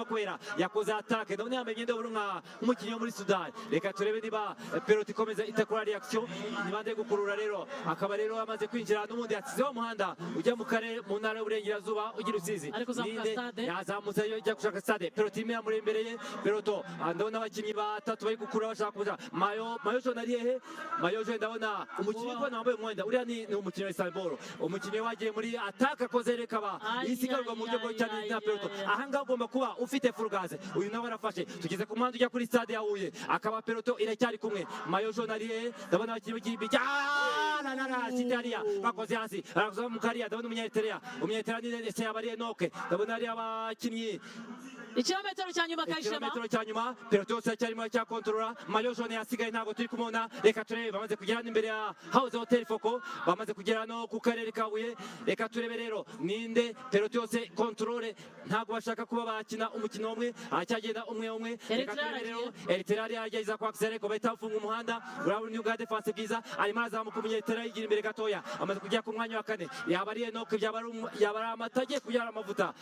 Kubera yakoze attaque, ndabona yambaye imyenda y'ubururu nk'umukinnyi wo muri Sudani. Reka turebe niba peloton ikomeza itakora reaction. Ni bande gukurura rero, akaba rero amaze kwinjira n'ubundi yasizeho umuhanda ujya mu karere, mu ntara y'Uburengerazuba, ugira Rusizi. Ari kuzamuka Ninde? stade. Yazamutse ajya gushaka stade. Peloton imwe yamuri imbere ye. Peloton, ndabona abakinnyi batatu bari gukurura bashaka kuja. Maillot jaune ari hehe? Maillot jaune, ndabona umukinnyi kubona wambaye umwenda uriya ni umukinnyi wa Istanbul, umukinnyi wagiye muri attaque akoze rekaba Ay, isigarwa mu buryo ay, bwo cyane ay, na peloton. ay, ay. Ahangaha ugomba kuba ufite full gas. Uyu nawe arafashe. Tugeze ku muhanda ujya kuri stade ya Huye, akaba peloton iracyari kumwe. Maillot jaune ari hehe? Ndabona abakinnyi b'ikipe cya na na na site hariya bakoze hasi, barakoze mu kariya. Ndabona umunyaeritrea, umunyaeritrea ni ese yaba ari Enoke. Ndabona hariya abakinnyi. Ikirometero cya nyuma, Kayishema. Ikirometero cya nyuma, peloton yose iracyarimo iracyakontorora. Maillot jaune yasigaye, ntabwo turi kumubona. Reka turebe, bamaze kugera hano imbere ya House Hotel Foko, bamaze kugera no ku karere ka Huye. Reka turebe rero ninde. Peloton yose contrôle, ntabwo bashaka kuba bakina umukino umwe, aracyagenda umwe umwe. Reka Eritrea turebe rero. aragiye. Eritrea aragerageza kwakisera, ariko bahita bafunga umuhanda. Urabona ni ubwa défense bwiza. Arimo arazamuka umunyeritera, yigira imbere gatoya, amaze kugera ku mwanya wa kane. Yaba ari Enoke, yaba ari amata agiye kubyara amavuta.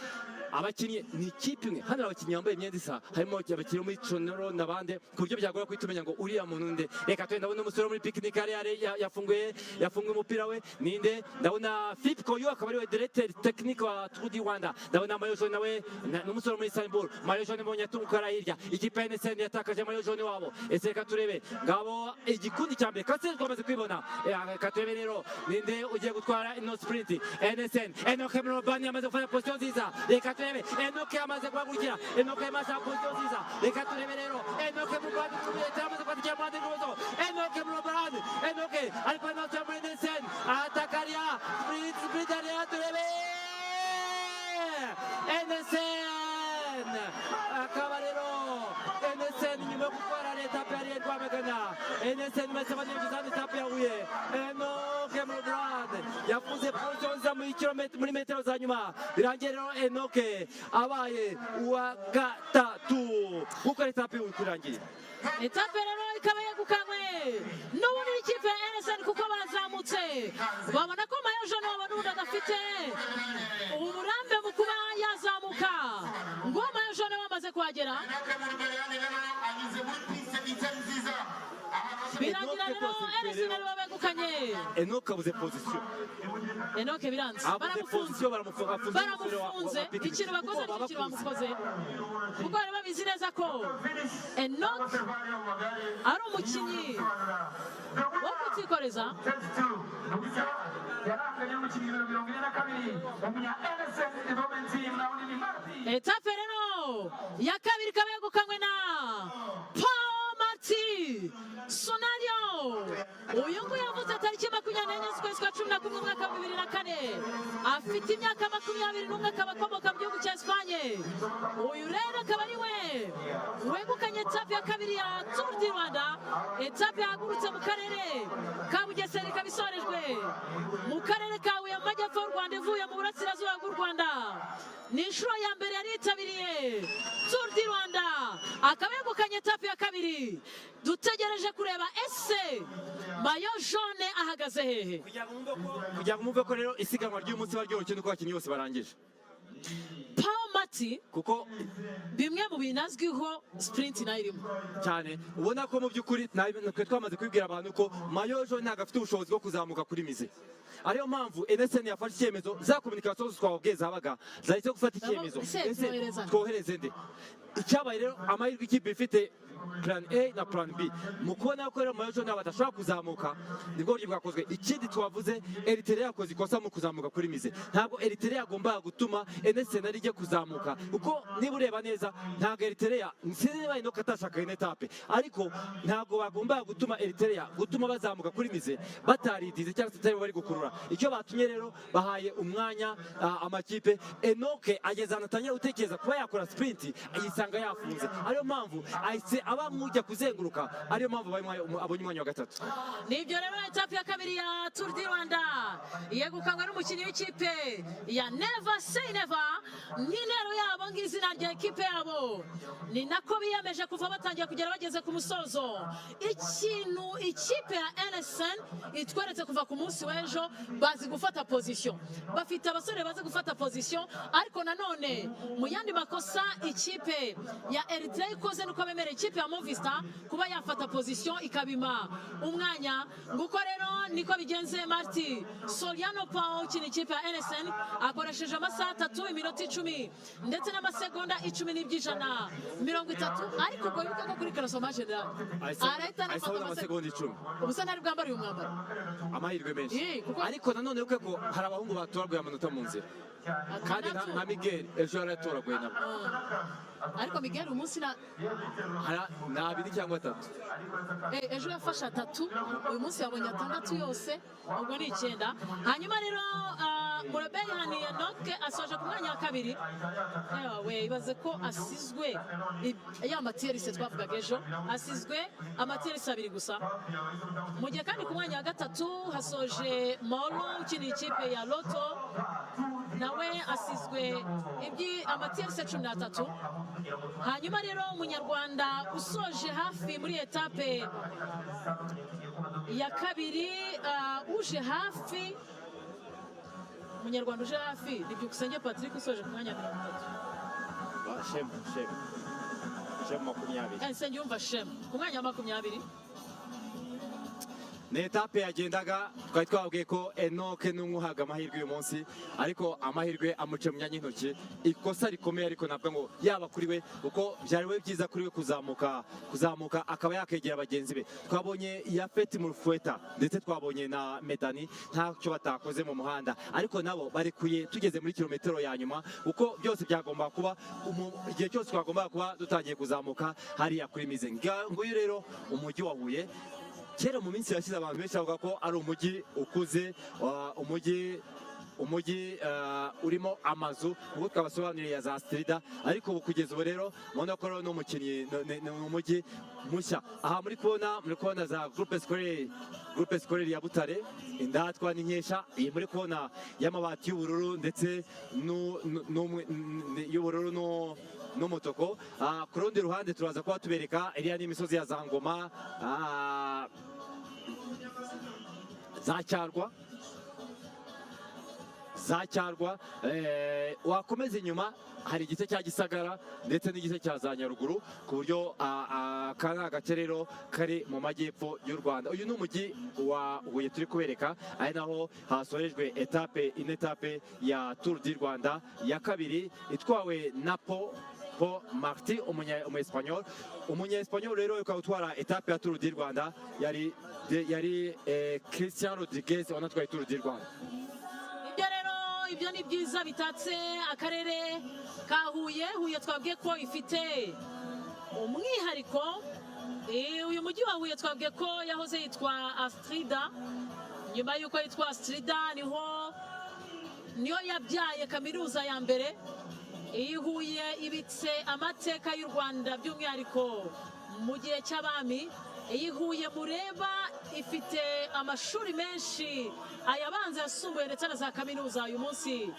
Abakinnyi ni ikipe imwe hano, abakinnyi bambaye imyenda isa, harimo abakinnyi bo muri Conoro n'abandi, ku buryo byagora guhita umenya ngo uriya muntu nde. Reka tugende, ndabona umusore wo muri Picnic hariya yafunguye umupira we. Ninde? Ndabona Philippe Koyo, akaba ariwe directeur technique wa Tour du Rwanda. Ndabona maillot jaune nawe ni umusore wo muri Istanbul. Maillot jaune mbonye atunguka hariya hirya. Ikipe ya NSN yatakaje maillot jaune wabo. Ese reka turebe, ngabo igikundi cya mbere kasi twamaze kwibona. Reka turebe rero ninde ugiye gutwara ino sprint. NSN, Enoke Mrobani yamaze gufata position nziza. Reka turebe, Enoke yamaze guhagurukira, Enoke yamaze position nziza. Reka turebe rero, Enoke Mrobani yamaze gufata icyamande rwose. Enoke Mrobani, Enoke ariko arimo muri NSN atakaria sprint, sprint hariya. Turebe NSN, akaba rero NSN nyuma yo gutwara l'étape yariye Rwamagana, NSN bahise baninjiza hano étape ya Huye. Enoke Mrobani yafuze position nziza muri kilometero, muri metero za nyuma. Birangiye rero Enoke abaye uwa gatatu kuko étape kurangiye. Étape rero ikaba yegukanywe n'ubundi n'ikipe ya NSN, kuko bazamutse babona ko maillot jaune wabo n'ubundi adafite uburambe mu kuba yazamuka. Ngo maillot jaune bamaze kuhagera, Anyuze muri piste itari nziza. Birangira rero NSN aribo begukanye. Enoke abuze position. Enoke biranze. Abuze Baramufunze. position, baramufunze. Afunze umusore Baramufunze. wa Picnic. Ikintu bakoze Kuko nicyo kintu baba bakuzi. bamukoze, kuko bari babizi neza ko Enoke ari umukinnyi wo kutikoreza. Yaranganye n'umukinnyi nimero 42, umunya NSN Development Team, nawe ni Martin. Étape rero ya kabiri ikaba yegukanywe na Paul Marti Sonario. Uyu nguyu yavutse tariki 24 z'ukwezi kwa 11, umwaka wa 2004, afite imyaka 21, akaba akomoka mu gihugu cya Esipanye. Uyu rero akaba ari we wegukanye étape ya kabiri ya Tour du Rwanda, étape yahagurutse mu karere ka Bugesera, ikaba isorejwe mu karere ka Huye mu majyepfo y'u Rwanda, ivuye mu burasirazuba bw'u Rwanda. Ni inshuro ya mbere yari yitabiriye Tour du Rwanda, akaba yegukanye étape ya kabiri. Dutegereje kureba ese maillot jaune ahagaze hehe. Kugira ngo mwumve ko rero isiganwa ry'uyu munsi baryoshye nuko abakinnyi bose barangije. Paul Mati, kuko bimwe mu bintu azwiho, sprint nayo irimo. Cyane, ubona ko mu by'ukuri twe twamaze kubibwira abantu ko maillot jaune ntabwo afite ubushobozi bwo kuzamuka kuri mize, ariyo mpamvu NSN yafashe icyemezo. Za communication zose twababwiye zabaga zahise gufata icyemezo. Ese Ese twohereza nde? Twohereze nde? Icyabaye rero, amahirwe ikipe ifite plan A na plan B. Mu kubona ko rero maillot jaune ntabwo badashobora kuzamuka, nibwo buryo bwakozwe. Ikindi twavuze, Eritrea yakoze ikosa mu kuzamuka kuri mize. Ntabwo Eritrea yagombaga gutuma NSN ari ijye kuzamuka, kuko niba ureba neza, ntabwo Eritrea, sinzi niba Enoke atashakaga ino étape, ariko ntabwo bagombaga gutuma Eritrea gutuma bazamuka kuri mize bataridize cyangwa se atari bo bari gukurura. Icyo batumye rero, bahaye umwanya amakipe. Enoke ageze ahantu atangira gutekereza kuba yakora sprint, yisanga yafunze, ariyo mpamvu ahise aba nk'ujya kuzenguruka, ariyo mpamvu abonye umwanya wa gatatu. Nibyo rero, etape ya kabiri ya Tour du Rwanda yegukanywe n'umukinnyi w'ikipe ya Never Say Never, nk'intero yabo, nk'izina rya ekipe yabo. Ni nako biyemeje kuva batangiye kugera bageze ku musozo. Ikintu ikipe ya NSN itweretse kuva ku munsi w'ejo, bazi gufata position, bafite abasore bazi gufata position. Ariko nanone mu yandi makosa ikipe ya Eritrea ikoze, nuko bemerera ikipe ya Movistar kuba yafata position ikabima umwanya. Nguko rero niko bigenze. Marti Soriano Pao ukina ikipe ya NSN akoresheje amasaha 3, iminota 10 ndetse n'amasegonda 10.30, ariko ubwo wibuke ko kuri classement général arahita ahise anafata abona amasegonda 10. Ubusa ntari bwambare uyu mwambaro. Amahirwe menshi. Kuko Ariko nanone wibuke ko hari abahungu batoraguye amanota mu nzira, kandi nka Miguel ejo yaratoraguye nabo. Ariko Miguel uyu munsi na Ni abiri cyangwa atatu. Ejo yafashe atatu, uyu munsi yabonye atandatu yose, ubwo ni icyenda. Hanyuma rero Murabeyani Enoke asoje ku mwanya wa kabiri. Yewe, ibaze ko asizwe ya matiyerisi twavugaga ejo, asizwe amatiyerisi abiri gusa. Mu gihe kandi ku mwanya wa gatatu hasoje Molo ukina ikipe ya Lotto, nawe asizwe amatiyerisi 13. Hanyuma rero umunyarwanda usoje hafi muri etape ya kabiri, uje hafi, umunyarwanda uje hafi ni Byukusenge Patrick usoje ku mwanya wa 30. Ah, Shemu, Shemu, Shemu, 20. Nsengiyumva Shemu ku mwanya wa 20. Ni etape yagendaga, twari twababwiye ko Enoke n'umwe uhabwa amahirwe uyu munsi, ariko amahirwe amuca mu myanya y'intoki. Ikosa rikomeye, ariko ntabwo ngo yaba kuri we, kuko byari we byiza kuri we kuzamuka akaba yakegera bagenzi be. Twabonye Yafeti Murufueta ndetse twabonye na Medani, ntacyo batakoze mu muhanda, ariko nabo barekuye tugeze muri kilometero ya nyuma, kuko byose byagomba kuba igihe cyose twagombaga kuba dutangiye kuzamuka hariya kuri mize. Nguyu rero umujyi wa Huye. Kera mu minsi yashize abantu benshi bavuga ko ari umujyi ukuze, umujyi urimo amazu, ubwo twabasobanuriye ya za Astrida. Ariko ubu kugeza ubu rero mubona ko rero n'umukinnyi ni umujyi mushya. Aha muri kubona za groupe scolaire ya Butare, Indatwa n'Inkesha. Iyi muri kubona y'amabati y'ubururu ndetse y'ubururu n'umutuku. Ku rundi ruhande turaza kuba tubereka iriya n'imisozi ya za Ngoma, za Cyarwa, za Cyarwa. Wakomeza inyuma hari igice cya Gisagara ndetse n'igice cya za Nyaruguru, ku buryo aka ni agace rero kari mu majyepfo y'u Rwanda. Uyu ni umujyi wa Huye turi kubereka, ari naho hasorejwe etape, ine etape ya Tour du Rwanda ya kabiri, itwawe na Pau Marti, umunya Espanyol. Umunya Espanyol rero ukaba utwara etape ya Tour du Rwanda yari Christian Rodriguez wanatwaye Tour du Rwanda. Ibyo rero, ibyo ni byiza bitatse akarere ka Huye. Huye twabwiye ko ifite umwihariko. Uyu mujyi wa Huye twabwiye ko yahoze yitwa Astrida. Nyuma y'uko yitwa Astrida, niho niyo yabyaye kaminuza ya mbere. Iyi Huye ibitse amateka y'u Rwanda, by'umwihariko mu gihe cy'abami. Iyi Huye mureba ifite amashuri menshi, ayabanza, yasumbuye ndetse na za kaminuza. Uyu munsi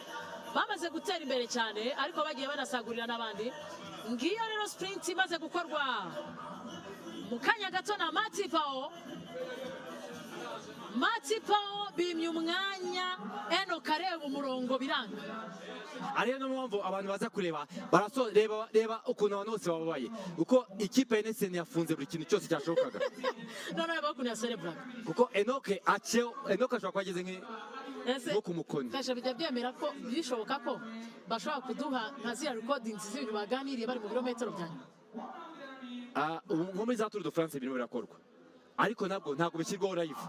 bamaze gutera imbere cyane, ariko bagiye banasagurira n'abandi. Ngiyo rero sprint imaze gukorwa mu kanya gato na Mati Pao. Mati Pao bimye umwanya Enoka areba umurongo, biranga. Ariyo niyo mpamvu abantu baza kureba baraso. Reba, reba ukuntu abantu bose bababaye, uko ikipe ya NSN yafunze buri kintu cyose cyashobokaga. None reba ukuntu yasereburaga. Kuko Enoke aciye, Enoke ashobora kuba ageze Ese nko ku mukoni. Kasha bijya byemera ko bishoboka ko bashobora kuduha nka ziriya recordings z'ibintu baganiriye bari mu birometero bya nyuma? Ubu nko muri za Tour de France birimo birakorwa, ariko nabwo ntabwo bishyirwaho live,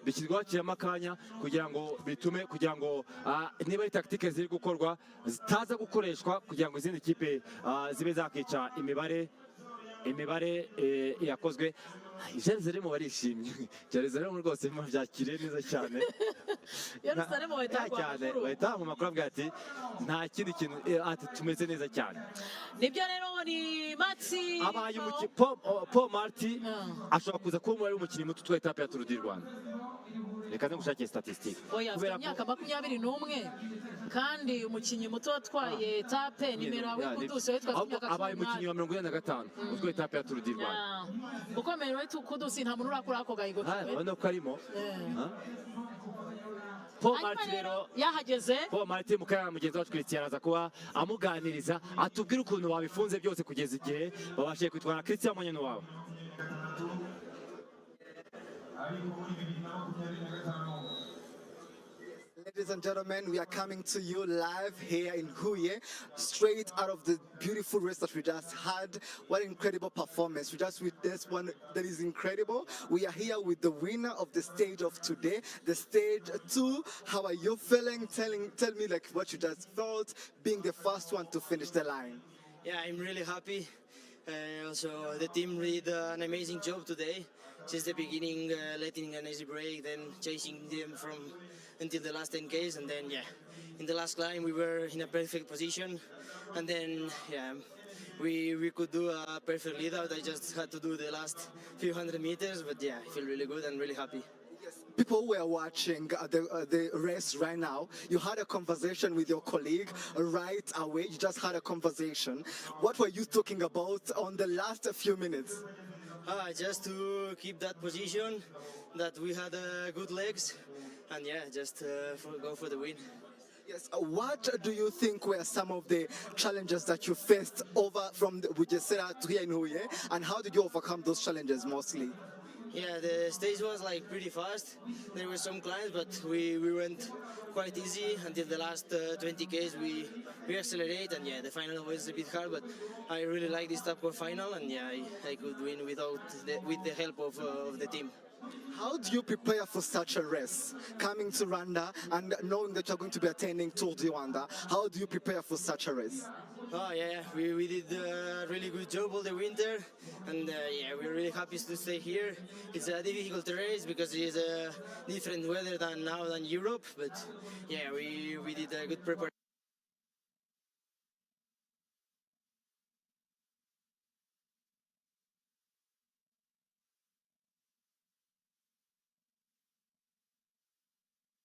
bishyirwaho haciyemo akanya kugira ngo bitume, kugira ngo niba ari tactique ziri gukorwa zitaza gukoreshwa, kugira ngo izindi kipe zibe zakica imibare. Imibare yakozwe, Jerusalem barishimye. Jerusalem rwose byakiriye neza cyane. Yerusalemu bahita Ya baguha cyane. amakuru. Bahita bamuha amakuru, avuga ati nta kindi kintu, ati tumeze neza cyane. Nibyo rero, ni Matsi. Abaye Paul Marty ashobora kuza kuba umubare w'umukinnyi muto utwaye etape ya Tour du Rwanda. Reka ngushakire statistique. Oya, afite imyaka 21, kandi umukinnyi muto watwaye etape ni Merhawi Kudus witwa afite Ahubwo imyaka abaye cumi umukinnyi n'umunani. wa 45 utwaye etape ya Tour du Rwanda. Yeah. Kuko Merhawi Kudus nta muntu urakura ako gahigo. Ah, urabona ko arimo. Ah. Paul Hanyuma Marty rero rero yahageze. Paul Marty mukaya mugenzi wacu Christian araza kuba amuganiriza, atubwire ukuntu babifunze byose kugeza igihe babashije kwitwara. Christian, mwanya wawe. Ariko muri 2025. Ladies and gentlemen, we are coming to you live here in Huye, straight out of the beautiful race that we just had. What an incredible performance. We just witnessed one that is incredible. We are here with the winner of the stage of today, the stage two. How are you feeling? Tell me, like, what you just felt being the first one to finish the line. Yeah, I'm really happy. Also, the team did an amazing job today. Since the beginning, letting an easy break, then chasing them from until the last 10 Ks, and then, yeah, in the last climb we were in a perfect position, and then, yeah, we could do a perfect lead out. I just had to do the last few hundred meters, but yeah, I feel really good and really happy. Yes, people who are watching the race right now, you had a conversation with your colleague right away. You just had a conversation. What were you talking about on the last few minutes? Just to keep that position, that we had good legs, and yeah, just go for the win. Yes. What do you think were some of the challenges that you faced over from the Bugesera to here in Huye, and how did you overcome those challenges mostly? Yeah, the stage was like pretty fast. There were some climbs, but we went quite easy until the last 20 Ks. We accelerate, and yeah, the final was a bit hard, but I really like this Tabcorp final, and yeah, I could win with the help of the team. How do you prepare for such a race? Coming to Rwanda and knowing that you're going to be attending Tour du Rwanda, how do you prepare for such a race? Oh yeah, we did a really good job all the winter, and yeah, we're really happy to stay here. It's a difficult race because it's a different weather than now than Europe, but yeah, we did a good preparation.